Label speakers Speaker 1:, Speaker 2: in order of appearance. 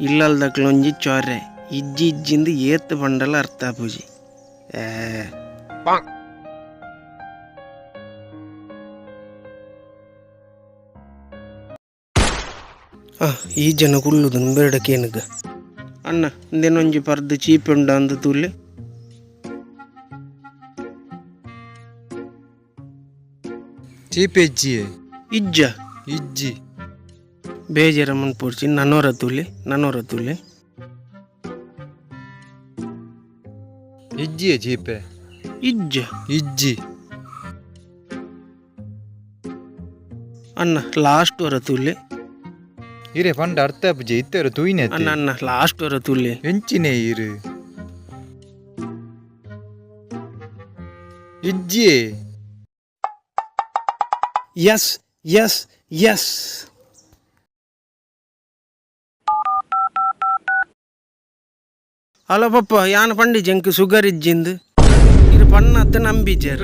Speaker 1: ಇಲ್ಲಲ್ದಕ್ಲೊಂಜಿ ಚೊರೆ ಇಜ್ಜಿ ಇಜ್ಜಿಂದು ಏತ್ ಪಂಡಲ ಅರ್ಥ ಆಪುಜಿ. ಏ ಆ, ಈ ಜನ ಕುಲ್ಲುದು ಬೇಡ ಕೇನುಗ. ಅಣ್ಣ, ಇಂದೇನೊಂಜಿ ಪರ್ದು ಚೀಪೆ ಉಂಡ ಅಂದು ತೂಲೆ.
Speaker 2: ಚೀಪೆ ಇಜ್ಜಿ.
Speaker 1: ಇಜ್ಜ?
Speaker 2: ಇಜ್ಜಿ.
Speaker 1: ಬೇಜಾರ ಮನ್ಪೊಡ್ಚಿ, ನನೋರ ತೂಲೆ, ನನೋರ ತೂಲೆ.
Speaker 2: ಇಜ್ಜಿಯೇ ಚೀಪೆ.
Speaker 1: ಇಜ್ಜ?
Speaker 2: ಇಜ್ಜಿ.
Speaker 1: ಅಣ್ಣ, ಲಾಸ್ಟ್ ವರ ತೂಲೆ.
Speaker 2: ಇರೆ ಪಂಡ ಅರ್ಥ ಆಪುಜಿ, ಇತ್ತೆರ ತೂಯಿನೆ.
Speaker 1: ಅಣ್ಣ, ಅಣ್ಣ, ಲಾಸ್ಟ್ ವರ ತೂಲೆ.
Speaker 2: ಎಂಚಿನೆ ಇರು ಇಜ್ಜಿಯೇ.
Speaker 1: S S S. Hello papa, ಯಾನ್ ಪಂಡಿ ಜಂಕ್ ಸುಗರ್ ಇಜ್ಜಿಂದು, ಇದು ಪಣ್ಣತ್ತ ನಂಬಿಜಾರ್.